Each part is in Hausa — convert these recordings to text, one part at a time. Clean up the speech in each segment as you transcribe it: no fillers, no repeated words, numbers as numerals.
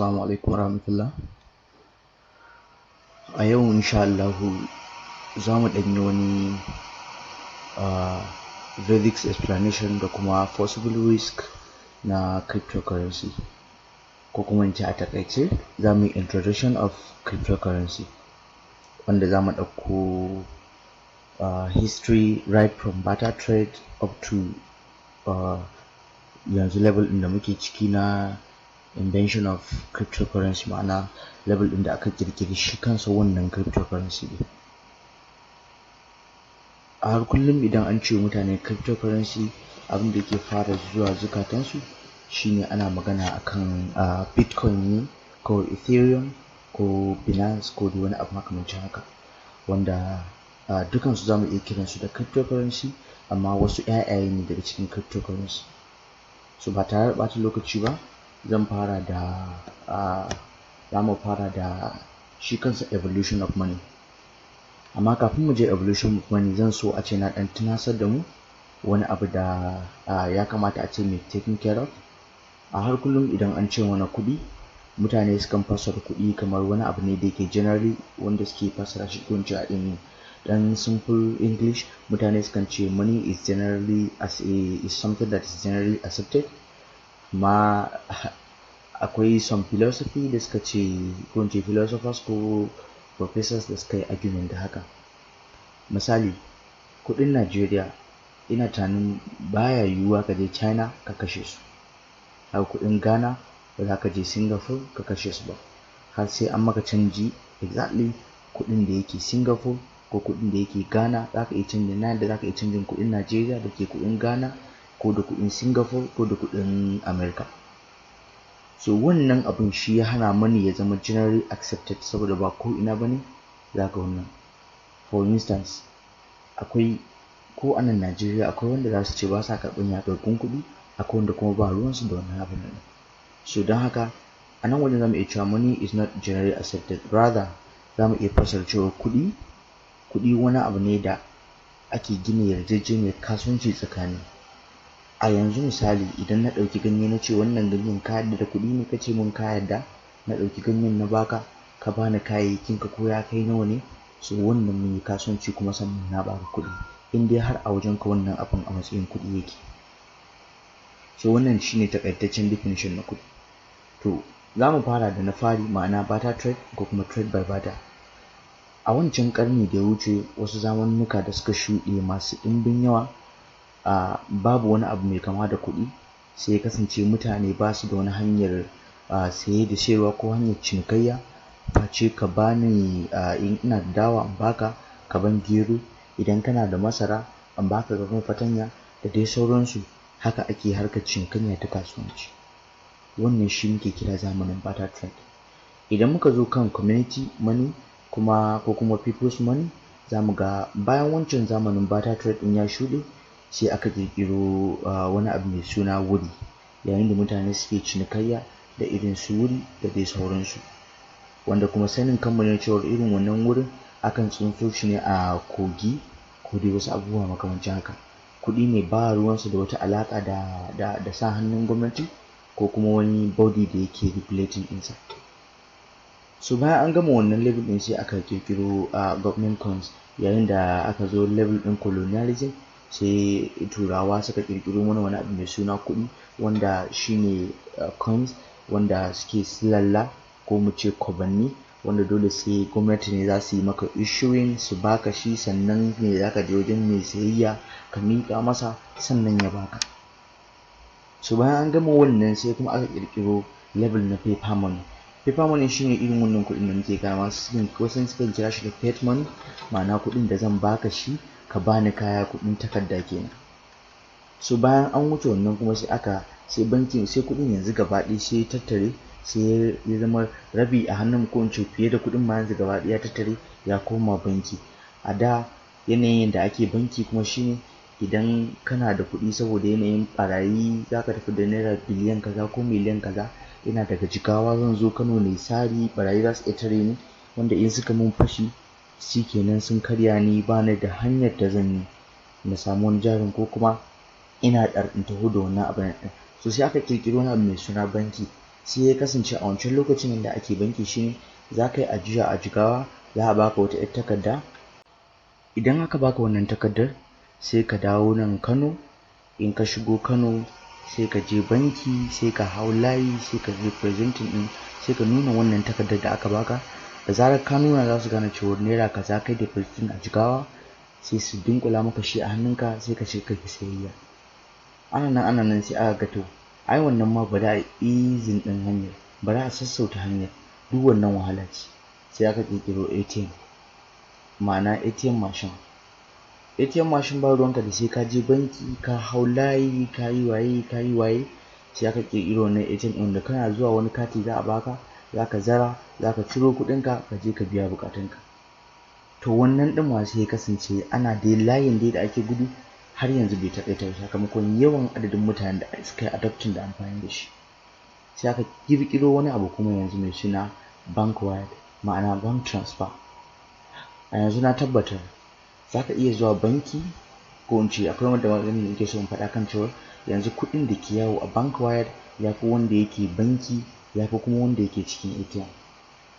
Assalamu alaikum warahmatullah. A yau insha Allahu za mu ɗan yi wani basic explanation da kuma possible risk na cryptocurrency, ko kuma in ce a taƙaice za mu yi introduction of cryptocurrency, wanda za mu ɗauko history right from barter trade up to yanzu level ɗin da muke ciki na invention of cryptocurrency, ma'ana level ɗin da aka ƙirƙiri shi kansa wannan cryptocurrency ɗin. A har kullum idan an ce mutane cryptocurrency, abin da yake fara zuwa zukatansu shine ana magana akan bitcoin ne, ko Ethereum, ko Binance, ko dai wani abu makamancin haka, wanda dukansu za mu iya kiransu da cryptocurrency, amma wasu ƴaƴaye ne daga cikin cryptocurrency. So ba tare da ɓata lokaci ba, zan fara da za mu fara da shi kansa evolution of money. Amma kafin mu je evolution of money, zan so a ce na ɗan tunasar da mu wani abu da ya kamata a ce mu taking care of. A har kullum idan an ce mana kuɗi, mutane sukan fassara kuɗi kamar wani abu ne da yake generally, wanda suke fassara shi, ko in ce in ɗan simple English, mutane sukan ce money is generally as a is something that is generally accepted. Amma akwai some philosophy da suka ce, ko in ce philosophers ko professors da suka yi argument da haka. Misali, kuɗin Najeriya, ina tunanin baya yiwuwa ka je China ka kashe su. Haka kuɗin Ghana, ba za ka je Singapore ka kashe su ba, har sai an maka canji exactly kuɗin da yake Singapore ko kuɗin da yake Ghana. Za ka iya canjin, na yadda za ka iya canjin kuɗin Najeriya da ke kuɗin Ghana, ko da kuɗin Singapore, ko da kuɗin America. So wannan abun shi ya hana money ya zama generally accepted, saboda ba ko ina bane zaka wannan. For instance, akwai, ko a nan Najeriya, akwai wanda zasu ce ba sa karɓan yagaggun kuɗi, akwai wanda kuma ba ruwansu da wannan abun nan. So don haka a nan wajen zamu iya cewa money is not generally accepted, rather zamu iya fassara cewa kuɗi wani abu ne da ake gina yarjejeniyar kasuwanci tsakani. A yanzu misali, idan na ɗauki ganye na ce wannan ganyen ka yarda da kuɗi ne, ka ce mun ka yarda, na ɗauki ganyen na baka, ka bani kayayyakin ka ko ya kai nawa ne, so wannan mun yi kasuwanci, kuma sannan na baka kuɗi, in dai har a wajen ka wannan abun a matsayin kuɗi yake. So wannan shine taƙaitaccen definition na kuɗi. To, zamu fara da na fari, ma'ana barter trade ko kuma trade by barter. A wancan ƙarni da ya wuce, wasu zamanunnuka da suka shuɗe masu ɗimbin yawa, babu wani abu mai kama da kuɗi, sai ya kasance mutane basu da wani hanyar saye da sayarwa ko hanyar cinikayya face ka bani, in ina da dawa in baka, ka ban gero, idan kana da masara in baka, ka ban fatanya, da dai sauransu. Haka ake harkar cinikayya ta kasuwanci. Wannan shi muke kira zamanin barter trade. Idan muka zo kan community money kuma, ko kuma people's money, zamu ga bayan wancan zamanin barter trade ɗin ya shuɗe, sai aka ƙirƙiro wani abu mai suna wuri, yayin da mutane suke cinikayya da irin su wuri da dai sauransu, wanda kuma sanin kanmu ne cewar irin wannan wurin akan tsinto shi ne a kogi ko dai wasu abubuwa makamancin haka. Kuɗi ne, ba ruwansu da wata alaƙa da sa hannun gwamnati ko kuma wani body da yake regulating ɗinsa. So bayan an gama wannan level ɗin, sai aka ƙirƙiro government coins. Yayin da aka zo level ɗin colonialism, sai Turawa suka ƙirƙiro mana wani abu mai suna kuɗi, wanda shine coins, wanda suke silalla, ko mu ce kwabanni, wanda dole sai gwamnati ne za su yi maka issuing, su baka shi, sannan ne zaka je wajen mai sayayya ka miƙa masa, sannan ya baka. So bayan an gama wannan, sai kuma aka ƙirƙiro level na paper money. Paper money shine irin wannan kuɗin da muke kama, wasu sukan kira shi da fiat money, ma'ana kuɗin da zan baka shi ka bani kaya, kuɗin takarda kenan. So bayan an wuce wannan kuma, sai aka sai bankin, sai kuɗin yanzu gaba ɗaya sai tattare, sai ya zama rabi a hannun, ko in ce fiye da kuɗin ma yanzu gaba ɗaya ya tattare ya koma banki. A da yanayin da ake banki kuma shine idan kana da kuɗi, saboda yanayin ɓarayi, zaka tafi da naira biliyan kaza ko miliyan kaza, ina daga Jigawa zan zo Kano nayi sari, ɓarayi za su iya tare ni, wanda in suka mun fashi shikenan, sun karya ni, bani da hanyar da zan yi na samu wani jarin, ko kuma ina ɗar in taho da wannan abun ɗin. So sai aka ƙirƙiro wani abu mai suna banki. Sai Sai ya kasance a wancan lokacin da ake banki shine za ka yi ajiya a Jigawa, za a baka wata 'yar takarda. Idan aka baka wannan takardar, sai ka dawo nan Kano. In ka shigo Kano, sai ka je banki, sai ka hau layi, sai ka representing ɗin, sai ka nuna wannan takardar da aka baka. Da zarar ka nuna, za su gane cewa naira kaza kai depositing a Jigawa, sai su dunkula maka shi a hannunka, sai ka shiga kai sayayya. Ana nan ana nan, sai aka ga to ai wannan ma bari a easing ɗin hanyar, bari a sassauta hanyar, duk wannan wahala ce. Sai aka ƙirƙiro ATM, ma'ana ATM machine. ATM machine, ba ruwanka da sai ka je banki ka hau layi, ka yi waye, ka yi waye. Sai aka ƙirƙiro wannan ATM ɗin da kana zuwa, wani kati za a baka, za ka zara, za ka ciro kuɗinka, ka je ka biya buƙatunka. To wannan ɗin ma sai ya kasance ana dai layin dai da ake gudu har yanzu bai taƙaita ba, sakamakon yawan adadin mutanen da suka yi adopting da amfani da shi. Sai aka ƙirƙiro wani abu kuma yanzu mai suna bank wire, ma'ana bank transfer. A yanzu na tabbatar za ka iya zuwa banki, ko in ce akwai wanda maganin da nake so in faɗa kan cewa yanzu kuɗin da ke yawo a bank wire ya fi wanda yake banki, ya fi kuma wanda yake cikin ATM.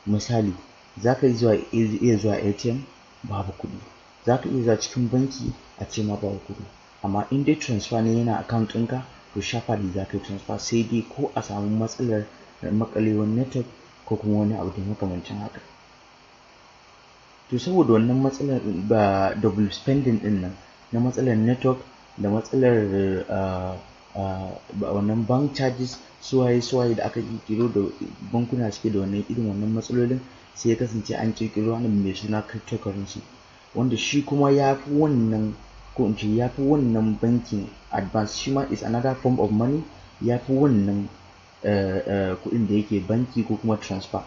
Misali, za ka iya zuwa ATM babu kuɗi, za ka iya zuwa cikin banki a ce ma babu kuɗi, amma in dai transfer ne yana account ɗinka, to sharply za ka yi transfer, sai dai ko a samu matsalar maƙalewar network ko kuma wani abu da makamancin haka. To saboda wannan matsalar ba double spending ɗin nan na matsalar network da matsalar wannan bank charges, suwaye suwaye da aka ƙirƙiro da bankuna suke da wannan irin wannan matsalolin, sai ya kasance an ƙirƙiro wani mai suna cryptocurrency, wanda shi kuma ya fi wannan, ko in ce ya fi wannan bankin advance. Shi ma is another form of money, ya fi wannan kuɗin da yake banki ko kuma transfer.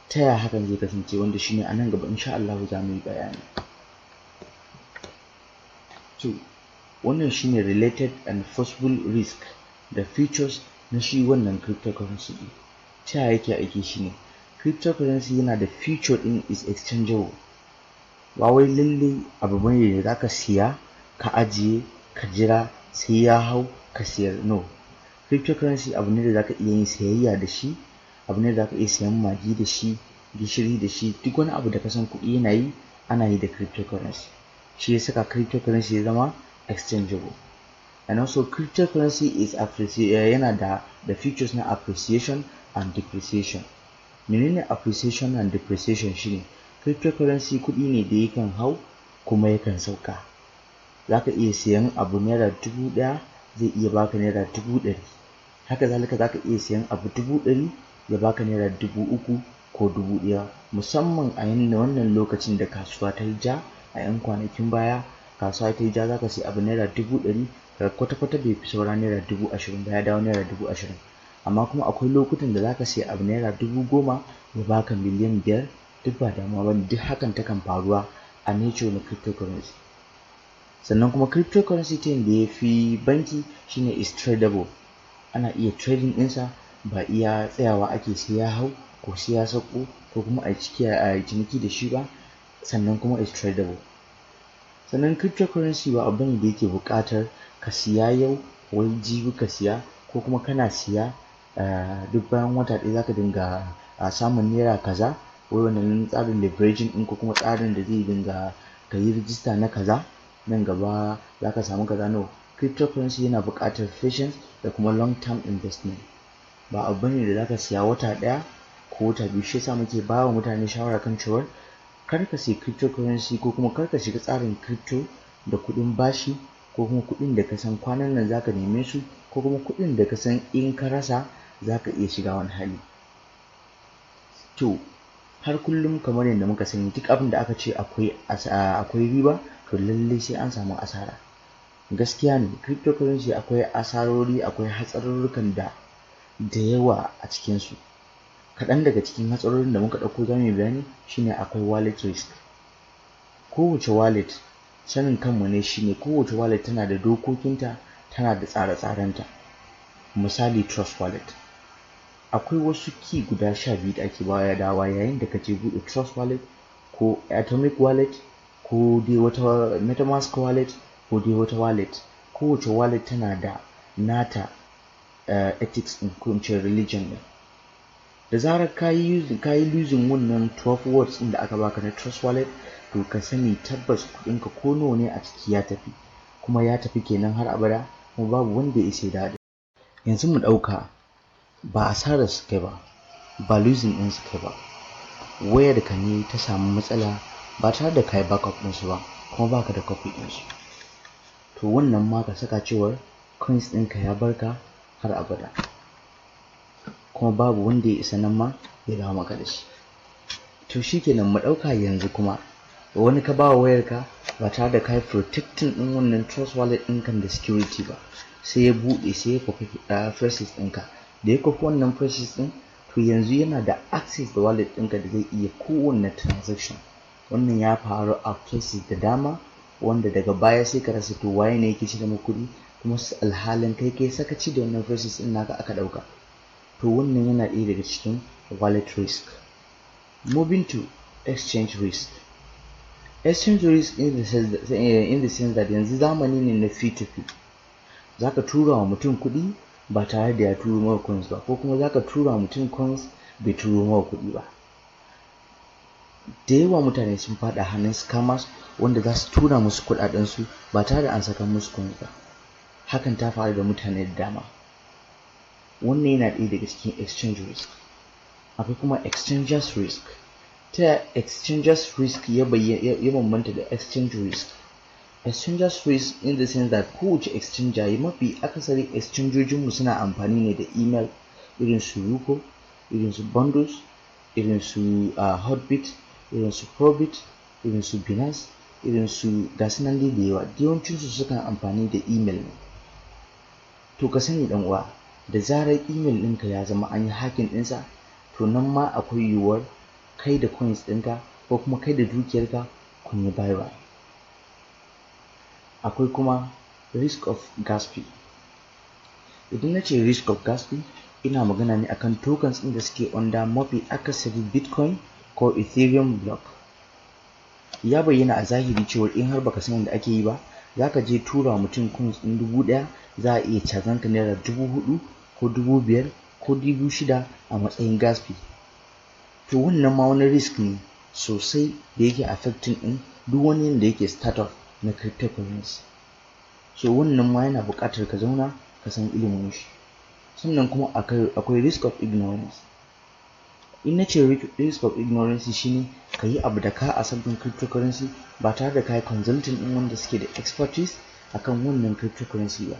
Ta yaya hakan zai kasance? Wanda shine a nan gaba insha Allahu za mu yi bayani. To wannan shine related and possible risk da features na shi wannan cryptocurrency ɗin. Ta yaya yake aiki? Shine cryptocurrency yana da feature ɗin is exchangeable. Ba wai lallai abu bane da zaka siya ka ajiye, ka jira sai ya hau ka siyar. No, cryptocurrency abu ne da zaka iya yin sayayya da shi, abu ne da zaka iya siyan Maggi da shi, gishiri da shi, duk wani abu da ka san kuɗi yana yi, ana yi da cryptocurrency. Shi ya saka cryptocurrency ya zama exchangeable. And also cryptocurrency is yana da the features na appreciation and depreciation. Menene appreciation and depreciation? Shine cryptocurrency kuɗi ne da yakan hau kuma yakan sauka. Zaka iya siyan abu ₦1,000, zai iya baka ₦100,000. Haka zalika zaka iya siyan abu 100,000, ya baka ₦3,000 ko 1,000, musamman a wannan lokacin da kasuwa ta yi ja. A 'yan kwanakin baya kasuwa ta yi ja, zaka siya abu ₦100,000, kaga kwata-kwata bai fi saura ₦20,000 ba, ya dawo ₦20,000. Amma kuma akwai lokutan da zaka siya abu ₦10,000, ya baka 5,000,000, duk ba damuwa bane. Duk hakan takan faruwa a nature na cryptocurrency. Sannan kuma cryptocurrency, ta yanda ya fi banki shine is tradable. Ana iya trading ɗinsa, ba iya tsayawa ake sai ya hau ko sai ya sauko ko kuma a ciki a ciniki da shi ba. Sannan kuma is tradable. Sannan cryptocurrency ba abu bane da yake buƙatar ka siya yau, wai jibi ka siya, ko kuma kana siya duk bayan wata ɗaya zaka dinga samun naira kaza, wai wannan tsarin leveraging ɗin ko kuma tsarin da zai dinga ka yi rijista na kaza, nan gaba zaka samu kaza. No, cryptocurrency yana buƙatar patience da kuma long term investment. Ba abu bane da zaka siya wata ɗaya ko wata 2. Shi yasa muke ba wa mutane shawara kan cewar kar ka siya cryptocurrency ko kuma kar ka shiga tsarin crypto da kuɗin bashi, ko kuma kuɗin da ka san kwanan nan zaka neme su, ko kuma kuɗin da ka san in ka rasa zaka iya shiga wani hali. To har kullum, kamar yadda muka sani, duk abin da aka ce akwai riba, to lallai sai an samu asara. Gaskiya ne, cryptocurrency akwai asarori, akwai hatsarurrukan da yawa a cikinsu. Kaɗan daga cikin hatsarorin da muka ɗauko za mu yi bayani shine akwai wallet risk. Kowace wallet, sanin kanmu ne, shine kowace wallet tana da dokokinta, tana da tsare-tsarenta. Misali, Trust Wallet, akwai wasu key guda 12 da ake bayarwa yayin da kaje buɗe Trust Wallet ko Atomic Wallet ko dai wata MetaMask wallet ko dai wata wallet. Kowace wallet tana da nata ethics ɗin, ko in ce religion ɗin. Da zarar ka yi losing wannan 12 words ɗin da aka baka na Trust Wallet, to ka sani tabbas kuɗinka ko nawa ne a ciki ya tafi, kuma ya tafi kenan har abada, kuma babu wanda ya isa ya dawo. Yanzu mu ɗauka ba asarar su kai ba, ba losing ɗin su kai ba, wayarka ne ta samu matsala ba tare da ka yi backup ɗinsu ba, kuma baka da copy ɗinsu. To wannan ma ka saka cewar coins ɗinka ya barka har abada, kuma babu wanda ya isa nan ma ya dawo maka da shi. To shikenan, mu ɗauka yanzu kuma wani ka bawa wayarka ba tare da ka yi protecting ɗin wannan Trust Wallet ɗinka da security ba, sai ya buɗe, sai ya kwafi phrases ɗinka. Da ya kwafi wannan phrases ɗin, to yanzu yana da access da wallet ɗinka da zai iya kowanne transaction. Wannan ya faru a cases da dama, wanda daga baya sai ka rasa to waye ne yake cire maka kuɗi, kuma alhalin kai kai sakaci da wannan phrases ɗin naka aka ɗauka. To wannan yana ɗaya daga cikin wallet risk. Moving to exchange risk. Exchange risk in the sense that yanzu zamani ne na P2P. Zaka tura wa mutum kuɗi ba tare da ya turo maka coins ba, ko kuma zaka tura wa mutum coins bai turo maka kuɗi ba. Da yawa mutane sun faɗa hannun scammers wanda za su tura musu kuɗaɗensu ba tare da an saka musu coins ba. Hakan ta faru da mutane da dama. Wannan yana ɗaya daga cikin exchange risk. Akwai kuma exchangers risk. Ta yaya exchangers risk ya bambanta da exchange risk? Exchangers risk in the sense that kowace exchanger, mafi akasari exchangojinmu suna amfani ne da email, irin su Roqqu, irin su Bundles, irin su Hotbit, irin su Probit, irin su Binance, irin su ga su nan dai da yawa. Yawancinsu sukan amfani da email ne. To ka sani, ɗan uwa, da zarar email ɗinka ya zama an yi hacking ɗinsa, to nan ma akwai yiwuwar kai da coins ɗinka ko kuma kai da dukiyarka kun yi bye bye. Akwai kuma risk of gas fee. Idan na ce risk of gas fee, ina magana ne akan tokens ɗin da suke under mafi akasari Bitcoin ko Ethereum block. Ya bayyana a zahiri cewa in har baka san yadda ake yi ba, zaka je tura wa mutum coins ɗin 1000, za a iya cazan ka naira 4000 ko 5000 ko 6000 a matsayin gas fee. To wannan ma wani risk ne sosai da yake affecting ɗin duk wani da yake startup na cryptocurrency. So wannan ma yana buƙatar ka zauna ka san ilimin shi. Sannan kuma akwai risk of ignorance. In na ce risk of ignorance, shine ka yi abu da ka a sabbin cryptocurrency ba tare da ka yi consulting ɗin wanda suke da expertise akan wannan cryptocurrency ba.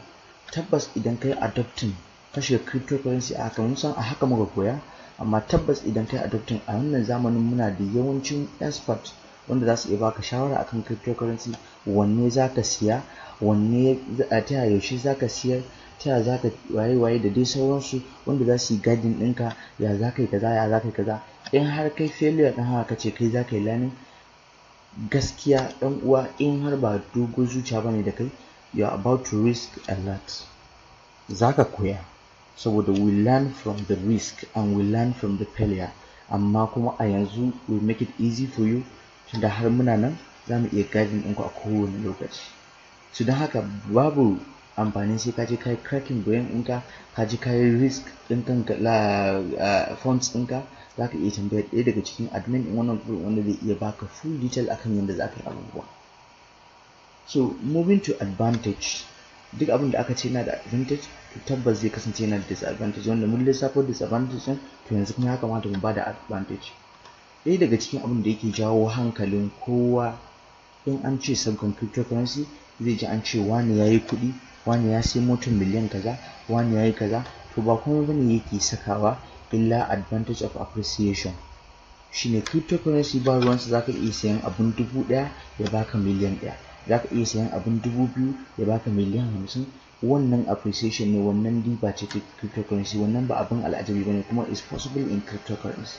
Tabbas idan ka yi adopting, ka shiga cryptocurrency a haka, mun san a haka muka koya, amma tabbas idan ka yi adopting a wannan zamanin, muna da yawancin expert wanda za su iya baka shawara akan cryptocurrency: wanne za ka siya, wanne, ta yaya, yaushe za ka siyar, ta yaya za ka waye waye da dai sauransu, wanda za su yi guiding ɗinka, ya za ka yi kaza, ya za ka yi kaza. In har kai failure ɗin haka, kace kai za ka yi learning, gaskiya ɗan uwa, in har ba dogon zuciya bane da kai, you are about to risk a lot. Za ka koya, saboda we learn from the risk and we learn from the failure. Amma kuma a yanzu we make it easy for you, tunda har muna nan za mu iya guiding ɗinku a kowane lokaci. So don haka babu amfani sai ka je ka yi cracking brain ɗinka, ka je ka yi risk ɗin kanka la funds ɗinka. Za ka iya tambayar ɗaya daga cikin admin ɗin wannan group wanda zai iya baka full detail akan yadda za ka yi abubuwa. So moving to advantage. Duk abin da aka ce yana da advantage, to tabbas zai kasance yana da disadvantage, wanda mun lissafo disadvantage ɗin. To yanzu kuma ya kamata mu bada advantage. Ɗaya daga cikin abin da yake jawo hankalin kowa in an ce sabgan cryptocurrency, zai ji an ce wane ya yi kuɗi, wane ya sai motar miliyan kaza, wane ya yi kaza. To ba komai bane yake sakawa illa advantage of appreciation. Shine cryptocurrency ba ruwansa, zaka iya sayan abun 1000 ya baka miliyan 1, zaka iya sayan abun 2000 ya baka miliyan 50. Wannan appreciation ne, wannan riba ce ta cryptocurrency. Wannan ba abin al'ajabi bane, kuma is possible in cryptocurrency.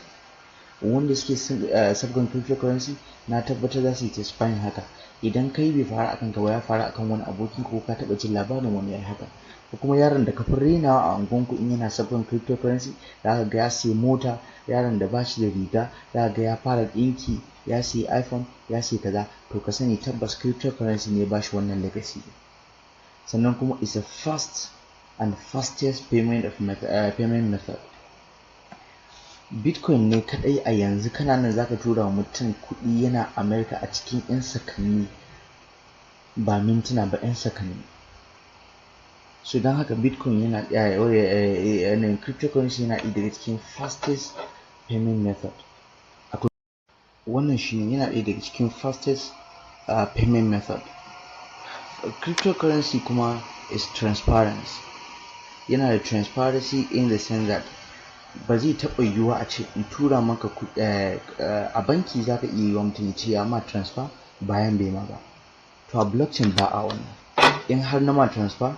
Wanda suke sabgan cryptocurrency, na tabbatar za su yi testifying haka. Idan kai bai faru akan ka ba, ya faru akan wani abokin ko ka taɓa jin labarin wani yayi haka, ko kuma yaron da ka fi rainawa a unguwanku, in yana sabgan cryptocurrency, za ka ga ya siya mota. Yaron da ba shi da riga, za ka ga ya fara ɗinki, ya siya iPhone, ya siya kaza. To ka sani tabbas cryptocurrency ne ba shi wannan legacy. Sannan kuma is a fast and fastest payment method. Bitcoin ne kaɗai a yanzu kana nan zaka tura wa mutum kuɗi yana America a cikin 'yan sakanni, ba mintuna ba, 'yan sakanni. So don haka Bitcoin yana ɗaya, cryptocurrency yana ɗaya daga cikin fastest payment method. Wannan shine yana ɗaya daga cikin fastest payment method. Cryptocurrency kuma is transparent, yana da transparency in the sense that ba zai taɓa yiwuwa a ce in tura maka a banki, zaka iya yiwa mutum ya ce ya ma transfer bayan bai ma ba. To, a blockchain ba a wannan. In har na ma transfer,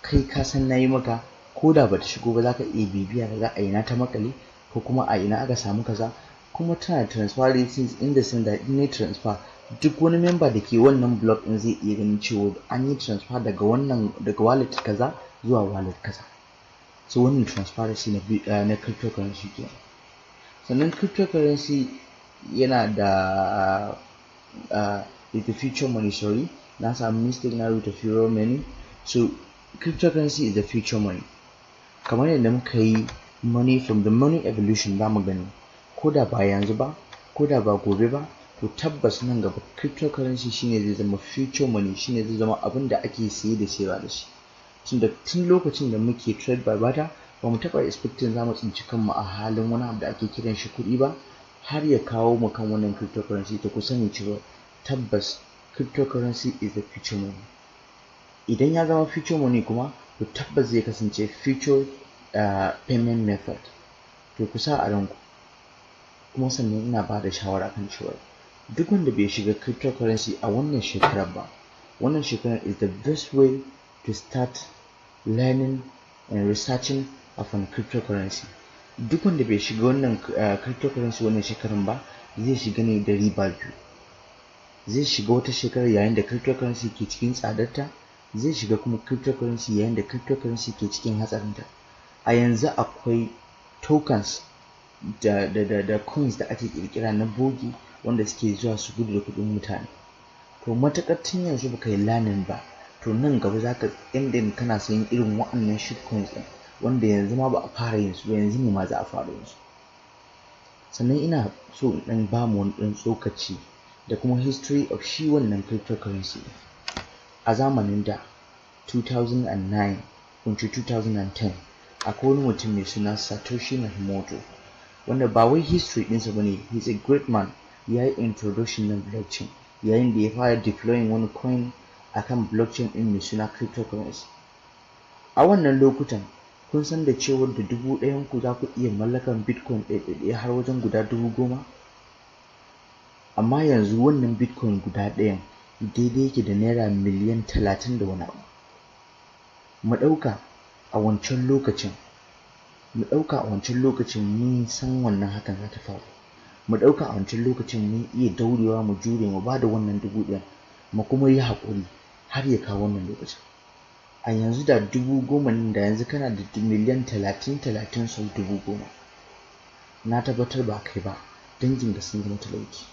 kai ka san na yi maka, ko da bata shigo ba, zaka iya bibiya ka ga a ina ta maƙale ko kuma a ina aka samu kaza. Kuma tana da transparency in the sense that in nayi transfer, duk wani member da ke wannan block ɗin zai iya ganin cewa an yi transfer daga wannan, daga wallet kaza zuwa wallet kaza. So wannan transparency na cryptocurrency kenan. Sannan cryptocurrency yana da is the future money. Sorry, na samu mistake, na rubuta future money. So cryptocurrency is the future money. Kamar yadda muka yi money from the money evolution, za mu gani ko da ba yanzu ba, ko da ba gobe ba, to tabbas nan gaba cryptocurrency shine zai zama future money, shine zai zama abin da ake siye da sayarwa da shi. Tunda tun lokacin da muke trade by barter, ba mu taɓa expecting za mu tsinci kanmu a halin wani abu da ake kiran shi kuɗi ba, har ya kawo mu kan wannan cryptocurrency. To, ku sani cewa tabbas cryptocurrency is the future money. Idan ya zama future money kuma, to tabbas zai kasance future payment method. To, ku sa a ranku. Kuma sannan ina ba da shawara kan cewa duk wanda bai shiga cryptocurrency a wannan shekarar ba, wannan shekarar is the best way to start learning and researching upon cryptocurrency. Duk wanda bai shiga wannan cryptocurrency wannan shekarar ba, zai shiga ne da riba biyu. Zai shiga wata shekarar yayin da cryptocurrency ke cikin tsadarta, zai shiga kuma cryptocurrency yayin da cryptocurrency ke cikin hatsarinta. A yanzu akwai tokens da coins da ake ƙirƙira na bogi wanda suke zuwa su gudu da kuɗin mutane. To, matuƙar tun yanzu baka yi learning ba, to nan gaba zaka inda kana sayan irin wa'annan shit coins ɗin wanda yanzu ma ba a fara yin su ba, yanzu ne ma za a fara yin su. Sannan ina so in ɗan bamu wani ɗan tsokaci da kuma history of shi wannan cryptocurrency. A zamanin da, 2009 ko 2010, akwai wani mutum mai suna Satoshi Nakamoto, wanda ba wai history ɗinsa bane, he's a great man. Ya yi introduction na blockchain yayin da ya fara deploying wani coin akan blockchain ɗin mai suna cryptocurrency. A wannan lokutan, kun san da cewar da 1000 ku za ku iya mallakan bitcoin ɗaya har wajen guda 10,000? Amma yanzu wannan bitcoin guda ɗayan daidai yake da naira miliyan 30 da wani abu. Mu ɗauka a wancan lokacin, mu ɗauka a wancan lokacin mun san wannan hakan za ta faru, mu ɗauka a wancan lokacin mun iya daurewa, mu jure, mu bada wannan 1000 mu kuma yi haƙuri har ya kawo wannan lokacin. A yanzu da 10,000 nan, da yanzu kana da miliyan 30, 30 sau 10,000, na tabbatar ba kai ba, danginka sun zama talauci.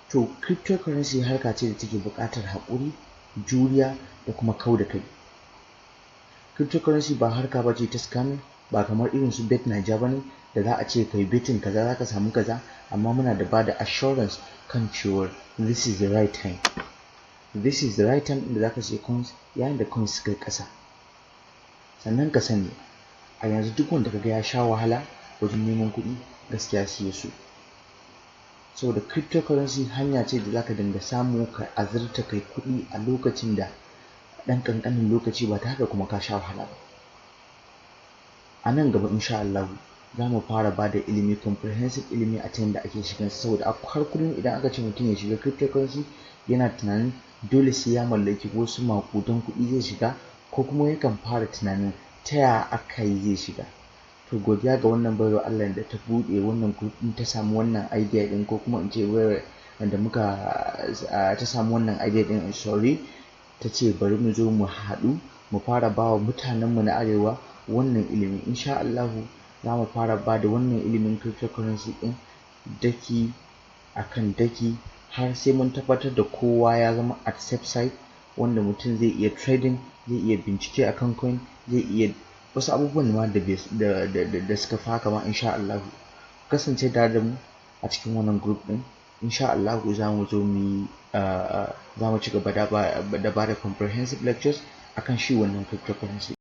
To, cryptocurrency harka ce da take buƙatar haƙuri, juriya da kuma kau da kai. Cryptocurrency ba harka ba ce ta scamming, ba kamar irin su Bet Naija ba ne da za a ce kai betting kaza za ka samu kaza. Amma muna da bada assurance kan cewar this is the right time, this is the right time inda za ka siya coins yayin da coins suka yi ƙasa. Sannan ka sani, a yanzu duk wanda kaga ya sha wahala wajen neman kuɗi, gaskiya siye su, saboda cryptocurrency hanya ce da zaka dinga samu ka azurta, kai kuɗi a lokacin da ɗan ƙanƙanin lokaci, ba tare da kuma ka sha wahala ba. A nan gaba, insha Allahu, za mu fara ba da ilimi, comprehensive ilimi, a ta yanda ake shigan sa, saboda har kullum idan aka ce mutum ya shiga cryptocurrency, yana tunanin dole sai ya mallaki wasu maƙudan kuɗi zai shiga, ko kuma yakan fara tunanin ta ya aka yi zai shiga. To, godiya ga wannan baiwar Allah da ta buɗe wannan group ɗin, ta samu wannan idea ɗin, ko kuma in ce wanda muka ta samu wannan idea ɗin, sorry, ta ce bari mu zo mu haɗu mu fara ba wa mutanenmu na arewa wannan ilimi. Insha Allahu, za mu fara ba da wannan ilimin cryptocurrency ɗin daki akan daki har sai mun tabbatar da kowa ya zama at safe side, wanda mutum zai iya trading, zai iya bincike akan coin, zai iya Wasu abubuwan ma da suka fi haka ma, insha Allahu. Kasance tare da mu a cikin wannan group ɗin. Insha Allahu za mu zo mu yi za mu ci gaba da ba da comprehensive lectures akan shi wannan cryptocurrency.